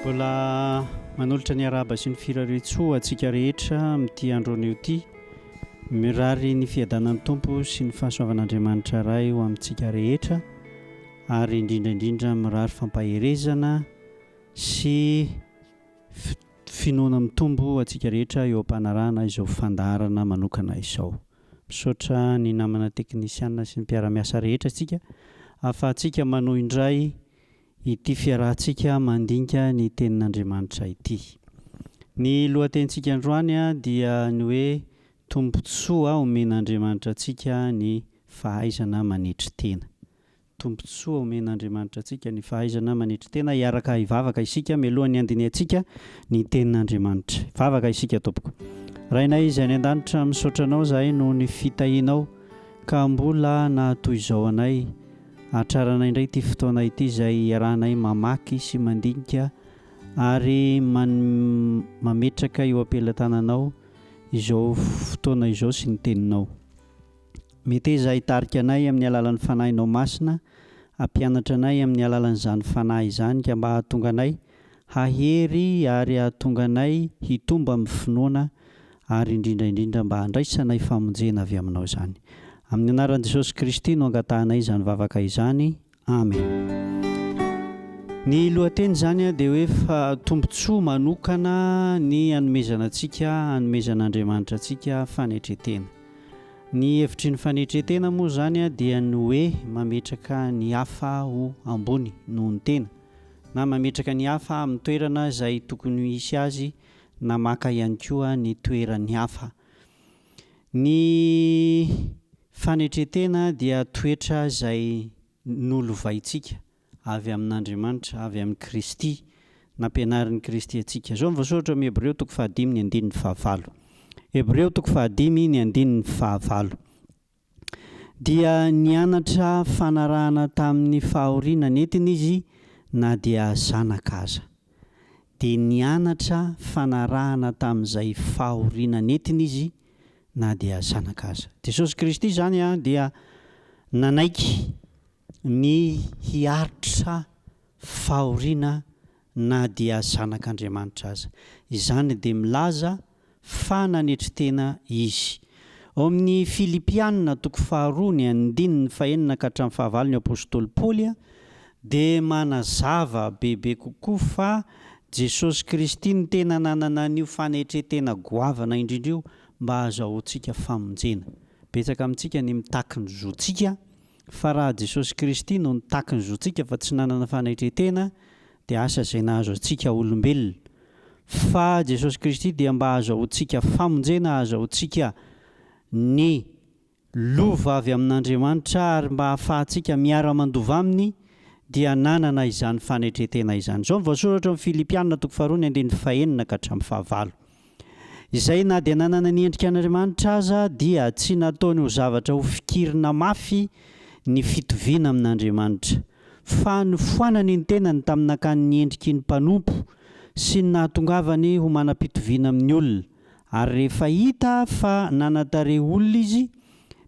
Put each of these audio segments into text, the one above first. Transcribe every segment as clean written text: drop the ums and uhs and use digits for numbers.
Mbola manolotra ny arahaba sy ny firariantsoa ho antsika rehetra amin'ity andro anio ity. Mirary ny fiadanan'ny Tompo sy ny fahasoavan'Andriamanitra Ray ho amintsika rehetra ary indrindra indrindra mirary fampaherezana sy finoana mitombo ho antsika rehetra eo am-panarahana izao fandaharana manokana izao. Misaotra ny namana teknisiana sy ny mpiara-miasa rehetra isika ahafahantsika manohy indray ity fiarahantsika mandinika ny Tenin'Andriamanitra ity. Ny lohatenintsika androany dia ny hoe Tombontsoa omen'Andriamanitra antsika ny fahaizana manetry tena. Tombontsoa omen'Andriamanitra antsika ny fahaizana manetry tena. Hiaraka hivavaka isika mialohan'ny handinihantsika ny Tenin'Andriamanitra. Hivavaka isika tompoko. Rainay izay any an-danitra, misaotra Anao izahay noho ny fitahianao ka mbola nahatoy izao anay. Hahatrarana indray ity fotoana ity izay iarahanay mamaky sy mandinika ary mametraka eo am-pelatananao izao fotoana izao sy ny Teninao. Meteza hitarika anay amin'ny alalan'ny Fanahinao Masina, hampianatra anay amin'ny alalan'izany Fanahy izany ka mba hahatonga anay hahery ary hahatonga anay hitombo amin'ny finoana ary indrindra indrindra mba handraisanay famonjena avy aminao izany. Amin'ny anaran'i Jesosy Kristy no angatahanay izany vavaka izany. Amen. Ny lohateny izany dia hoe fa tombontsoa manokana ny hanomezana antsika, hanomezan'Andriamanitra antsika fanetren-tena. Ny hevitry ny fanetren-tena moa izany dia ny hoe mametraka ny hafa ho ambony noho ny tena, na mametraka ny hafa amin'ny toerana izay tokony hisy azy na maka ihany koa ny toeran'ny hafa. Ny fanetren-tena dia toetra izay nolovaintsika avy amin'Andriamanitra, avy amin'i Kristy, nampianarin'i Kristy antsika. Izao no voasoratra ao amin'ny Hebreo toko fahadimy ny andininy fahavalo. Hebreo toko fahadimy ny andininy fahavalo. Dia nianatra fanarahana tamin'ny fahoriana nentiny izy na dia zanaka aza. Dia nianatra fanarahana tamin'izay fahoriana nentiny izy na dia zanaka aza. Jesosy Kristy izany dia nanaiky ny hiaritra fahoriana na dia zanak'Andriamanitra aza. Izany dia milaza fa nanetry tena izy. Ao amin'ny Filipiana toko faharoa ny andininy fahenina ka hatramin'ny fahavalo ny apostoly Paoly dia manazava bebe kokoa fa Jesosy Kristy no tena nanana an'io fanetren-tena goavana indrindra io mba hahazahoantsika famonjena. Betsaka amintsika ny mitaky ny zontsika fa raha Jesosy Kristy no nitaky ny zontsika fa tsy nanana fanetren-tena dia asa izay nahazo antsika olombelona. Fa Jesosy Kristy dia mba hahazahoantsika famonjena, hahazahoantsika ny lova avy amin'Andriamanitra ary mba hahafahantsika miara-mandova Aminy dia nanana izany fanetren-tena izany. Izao no voasoratra ao amin'ny Filipiana toko faharoa ny andininy fahenina ka hatramin'ny fahavalo. Izay na dia nanana ny endrik' Andriamanitra aza dia tsy nataony ho zavatra ho fikirina mafy ny fitoviana amin' Andriamanitra, fa nofoanany ny tenany tamin'ny nakany ny endriky ny mpanompo sy ny nahatongavany ho manam-pitoviana amin' ny olona, ary rehefa hita fa nanan-tarehy olona izy,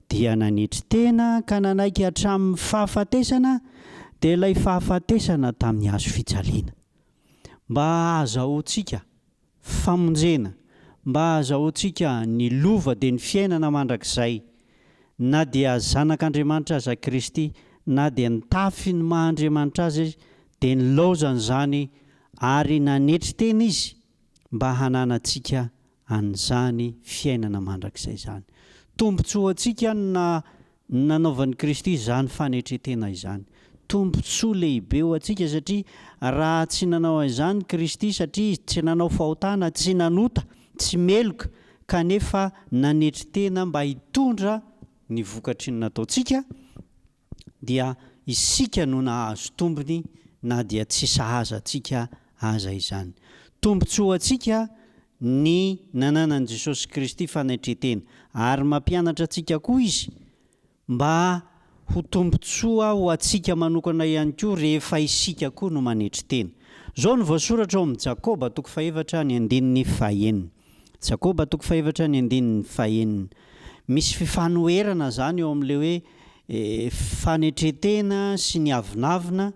dia nanetry tena ka nanaiky hatramin' ny fahafatesana, dia ilay fahafatesana tamin'ny hazo fijaliana. Mba hahazahoantsika famonjena, mba hahazahoantsika ny lova dia ny fiainana mandrakizay. Na dia Zanak'Andriamanitra aza Kristy, na dia nitafy ny maha Andriamanitra Azy Izy, dia nilaozany izany ary nanetry tena Izy mba hananantsika an'izany fiainana mandrakizay izany. Tombontsoa ho antsika ny na nanaovan'i Kristy izany fanetren-tena izany. Tombontsoa lehibe ho antsika satria raha tsy nanao an'izany Kristy satria Izy tsy nanao fahotana, tsy nanota, tsy meloka kanefa nanetry tena mba hitondra ny vokatry ny nataontsika dia isika no nahazo tombony na dia tsy sahaza antsika aza izany. Tombontsoa ho antsika ny nananan'i Jesosy Kristy fanetren-tena, ary mampianatra antsika koa Izy mba ho tombontsoa ho antsika manokana ihany koa rehefa isika koa no manetry tena. Izao no voasoratra ao amin'ny Jakoba toko fahefatra ny andininy fahenina. Jakoba toko fahefatra ny andininy fahenina. Misy fifanoherana izany eo amin'ilay hoe fanetren-tena sy ny avonavona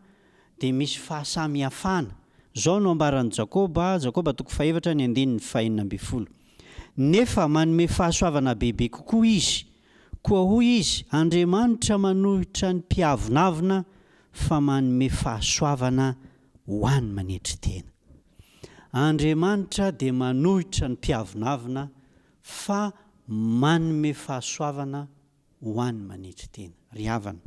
dia misy fahasamihafana. Izao no ambaran'i Jakoba, Jakoba toko fahefatra ny andininy fahenina ambin'ny folo, Nefa manome fahasoavana bebe kokoa Izy, koa hoy Izy, Andriamanitra manohitra ny mpiavonavona fa manome fahasoavana ho an'ny manetry tena. Andriamanitra dia manohitra ny mpiavonavona fa manome fahasoavana ho an'ny manetry tena. Ry havana,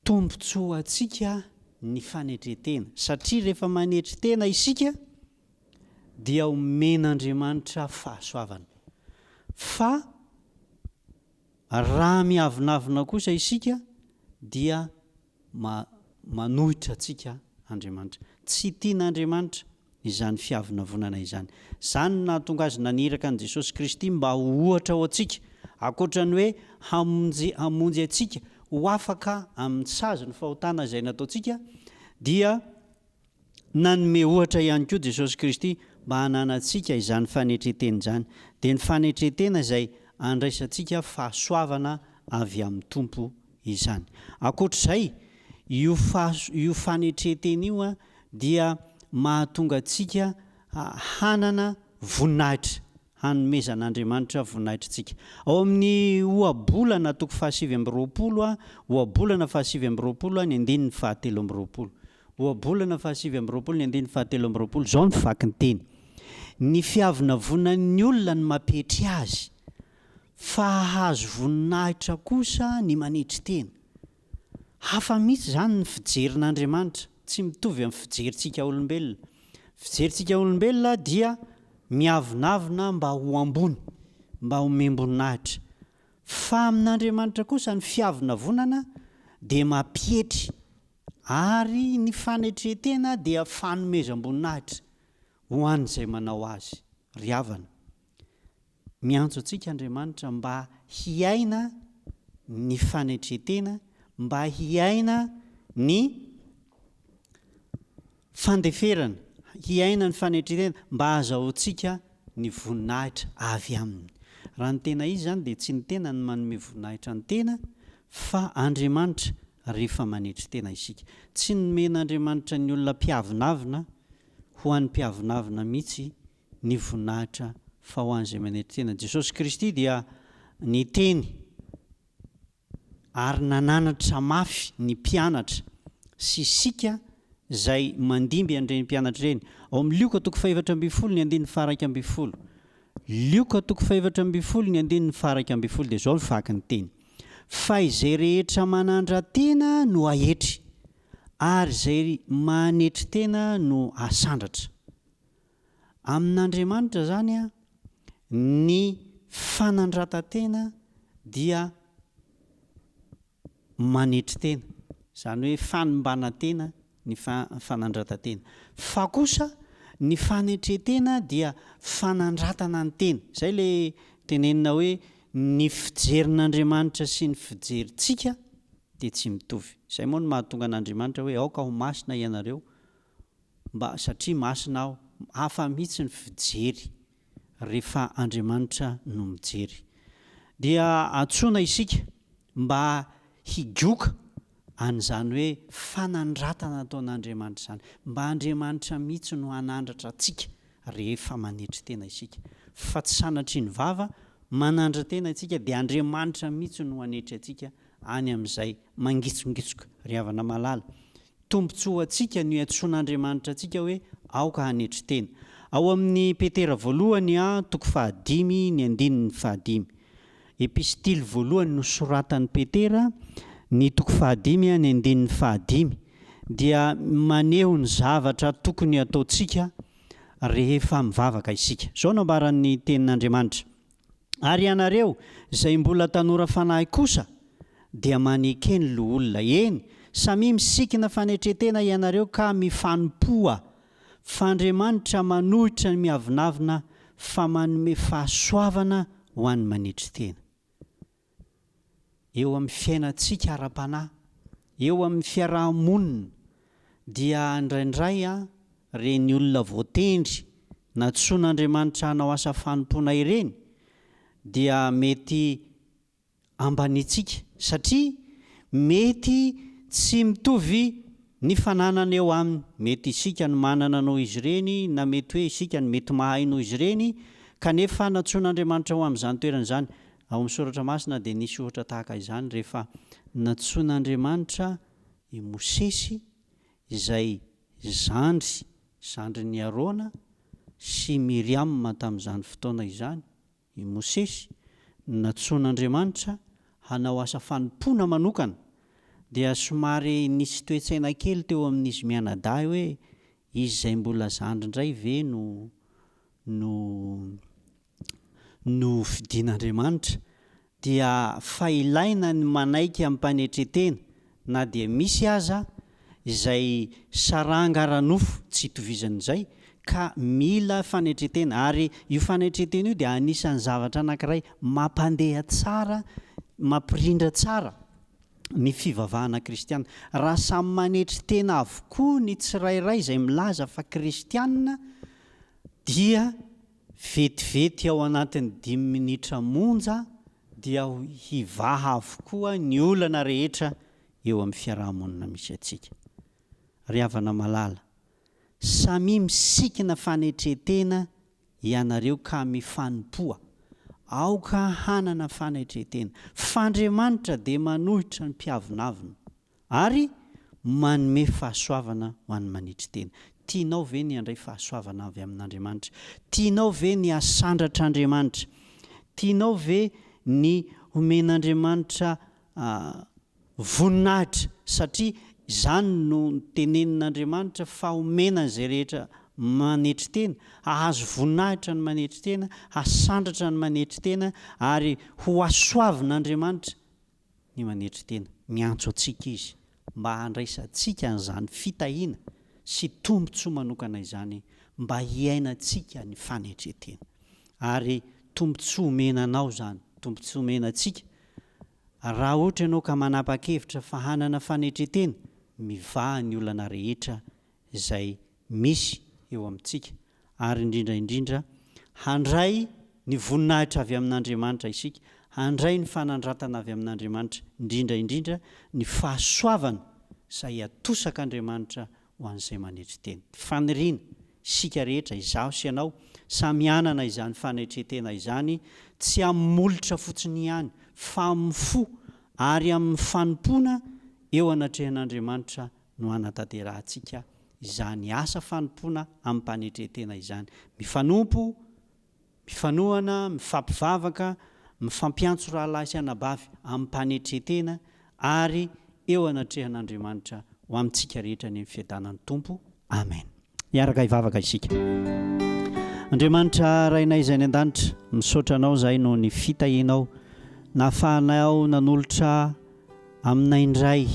tombontsoa ho antsika ny fanetren-tena, satria rehefa manetry tena isika dia omen'Andriamanitra fahasoavana. Fa raha miavonavona kosa isika dia manohitra antsika Andriamanitra. Tsy tian'Andriamanitra izany fiavonavonana izany. Izany no nahatonga Azy naniraka an'i Jesosy Kristy mba ho ohatra ho antsika, ankoatra ny hoe hamonjy hamonjy antsika ho afaka amin'ny sazin'ny fahotana izay nataontsika, dia nanome ohatra ihany koa Jesosy Kristy mba hananantsika izany fanetren-tena izany, dia ny fanetren-tena izay andraisantsika fahasoavana avy amin'ny Tompo izany. Ankoatr'izay, io fahas io fanetren-tena io dia mahatonga antsika hanana voninahitra, hanomezan'Andriamanitra voninahitra antsika. Ao amin'ny Ohabolana toko fahasivy amby roapolo, Ohabolana fahasivy amby roapolo ny andininy fahatelo amby roapolo. Ohabolana fahasivy amby roapolo ny andininy fahatelo amby roapolo, izao no vakin-teny, Ny fiavonavonan'ny olona no mampietry azy, Fa hahazo voninahitra kosa ny manetry tena. Hafa mihitsy izany ny fijerin'Andriamanitra, tsy mitovy amin'ny fijerintsika olombelona. Fijerintsika olombelona dia miavonavona mba ho ambony, mba homem-boninahitra. Fa amin'Andriamanitra kosa ny fiavonavonana dia mampietry, ary ny fanetren-tena dia fanomezam-boninahitra ho an'izay manao azy. Ry havana, Miantso antsika Andriamanitra mba hiaina ny fanetren-tena, mba hiaina ny fandeferana, hiaina ny fanetren-tena mba hahazahoantsika ny voninahitra avy Aminy. Raha ny tena izy izany dia tsy ny tena no manome voninahitra ny tena fa Andriamanitra rehefa manetry tena isika. Tsy nomen'Andriamanitra ny olona mpiavonavona ho an'ny mpiavonavona mihitsy ny voninahitra fa ho an'izay manetry tena. Jesosy Kristy dia niteny ary nananatra mafy ny mpianatra sy isika izay mandimby an'ireny mpianatra ireny. Ao amin'ny Lioka toko fahefatra ambin'ny folo ny andininy faha-iraika ambin'ny folo. Lioka toko fahefatra ambin'ny folo ny andininy faha-iraika ambin'ny folo dia izao no vaky ny teny, Fa izay rehetra manandra-tena no haetry, ary izay manetry tena no hasandratra. Amin'Andriamanitra izany ny fanandratan-tena dia manetry tena, izany hoe fanimbanan-tena ny fanandratan-tena. Fa kosa ny fanetren-tena dia fanandratana ny tena. Izay ilay tenenina hoe ny fijerin'Andriamanitra sy ny fijerintsika dia tsy mitovy. Izay moa no mahatonga an'Andriamanitra hoe aoka ho masina ianareo mba satria masina aho, hafa mihitsy ny fijery rehefa Andriamanitra no mijery. Dia antsoina isika mba higoka an'izany hoe fanandratana ataon'Andriamanitra izany. Mba Andriamanitra mihitsy no hanandratra antsika rehefa manetry tena isika. Fa tsy sanatria ny vava, manandra-tena isika dia Andriamanitra mihitsy no hanetry antsika any amin'izay mangitsongitsoka. Ry havana malala, Tombontsoa ho antsika no iantsoan'Andriamanitra antsika hoe aoka hanetry tena. Ao amin'ny Petera voalohany a, toko fahadimy, ny andininy fahadimy. Epistily voalohany nosoratan'i Petera, ny toko fahadimy a, ny andininy fahadimy, dia maneho ny zavatra tokony hataontsika rehefa mivavaka isika. Izao no ambaran'ny Tenin'Andriamanitra. Ary ianareo izay mbola tanora fanahy kosa dia maneke ny loholona. Eny, samia misikina fanetren-tena ianareo ka mifanompoa, fa Andriamanitra manohitra ny miavonavona fa manome fahasoavana ho an'ny manetry tena. Eo amin'ny fiainantsika ara-panahy, eo amin'ny fiaraha-monina, dia indraindray ireny olona voatendry nantsoin'Andriamanitra hanao asa fanompoana ireny dia mety ambanintsika satria mety tsy mitovy. ny fananana eo aminy. Mety isika no manana noho izy ireny na mety hoe isika no mety mahay noho izy ireny kanefa nantsoin'Andriamanitra ho amin'izany toerana izany. Ao amin'ny Soratra Masina dia nisy ohatra tahaka izany rehefa nantsoin'Andriamanitra i Mosesy izay zandry, zandrin'i Arona sy Miriama tamin'izany fotoana izany. I Mosesy, nantsoin'Andriamanitra hanao asa fanompoana manokana, dia somary nisy toe-tsaina kely teo amin'izy mianadahy hoe izy izay mbola zandry indray ve no no no fidin'Andriamanitra. Dia fa ilaina ny manaiky amim-panetren-tena na dia misy aza izay saranga ara-nofo tsy itovizana izay ka mila fanetren-tena ary io fanetren-tena io dia anisan'ny zavatra anankiray mampandeha tsara, mampirindra tsara ny fivavahana kristiana. Raha samy manetry tena avokoa ny tsirairay izay milaza fa kristiana dia Vetivety ao anatin'ny dimy minitra monja dia hivaha avokoa ny olana rehetra eo amin'ny fiaraha-monina misy antsika. Ry havana malala, samia misikina fanetren-tena ianareo ka mifanompoa. Aoka hanana fanetren-tena. F'Andriamanitra dia manohitra ny mpiavonavona. Ary manome fahasoavana ho an'ny manetry tena. Tianao ve ny handray fahasoavana avy amin'Andriamanitra? Tianao ve ny hasandratr'Andriamanitra? Tianao ve ny homen'Andriamanitra voninahitra satria izany no notenenin'Andriamanitra fa homena an'izay rehetra manetry tena, hahazo voninahitra ny manetry tena, hasandratra ny manetry tena ary hohasoavin'Andriamanitra ny manetry tena. Miantso antsika Izy mba handraisantsika an'izany fitahiana sy tombontsoa manokana izany mba hiainantsika ny fanetren-tena. Ary tombontsoa omena anao izany, tombontsoa omena antsika, raha ohatra ianao ka manapa-kevitra fa hanana fanetren-tena, mivaha ny olana rehetra izay misy eo amintsika, ary indrindra indrindra handray ny voninahitra avy amin'Andriamanitra isika, handray ny fanandratana avy amin'Andriamanitra, indrindra indrindra ny fahasoavana izay atosak'Andriamanitra ho an'izay manetry tena. Faniriana, isika rehetra, izaho sy ianao, samy hanana izany fanetren-tena izany, tsy amin'ny molotra fotsiny ihany, fa amin'ny fo ary amin'ny fanompoana eo anatrehan'Andriamanitra no hanatanterahantsika izany asa fanompoana amim-panetren-tena izany. Mifanompo, mifanohana, mifampivavaka, mifampiantso rahalahy sy anabavy amim-panetren-tena ary eo anatrehan'Andriamanitra ho amintsika rehetra anie ny fiadanan'ny Tompo. Amen. Hiaraka hivavaka isika. Andriamanitra Rainay izay any an-danitra, misaotra Anao izahay noho ny fitahianao nahafahanao nanolotra aminay indray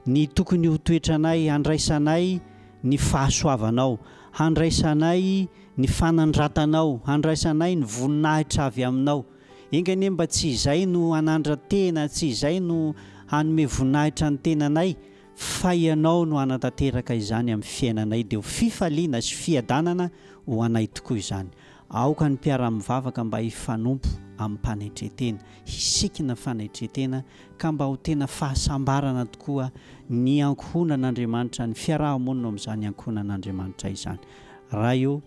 ny tokony ho toetranay handraisanay ny fahasoavanao, handraisanay ny fanandratanao, handraisanay ny voninahitra avy aminao. Enga anie mba tsy izay no hanandra-tena, tsy izay no hanome voninahitra ny tenanay, fa Ianao no hanatanteraka izany amin'ny fiainanay, dia ho fifaliana sy fiadanana ho anay tokoa izany. Aoka ny mpiara-mivavaka mba hifanompo amim-panetren-tena, hisikina fanetren-tena, ka mba ho tena fahasambarana tokoa ny ankohonan'Andriamanitra, ny fiaraha-monina ao amin'izany ankohonan'Andriamanitra izany. Ray o,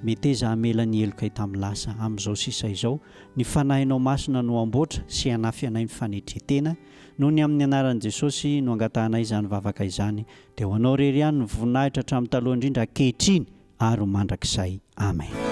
meteza hamela ny helokay tamin'ny lasa, amin'izao sisa izao, ny Fanahinao Masina no hamboatra sy hanafy anay ny fanetren-tena, noho ny amin'ny anaran'i Jesosy no angatahanay izany vavaka izany, dia ho Anao irery ihany ny voninahitra hatramin'ny taloha indrindra ankehitriny ary ho mandrakizay. Amen.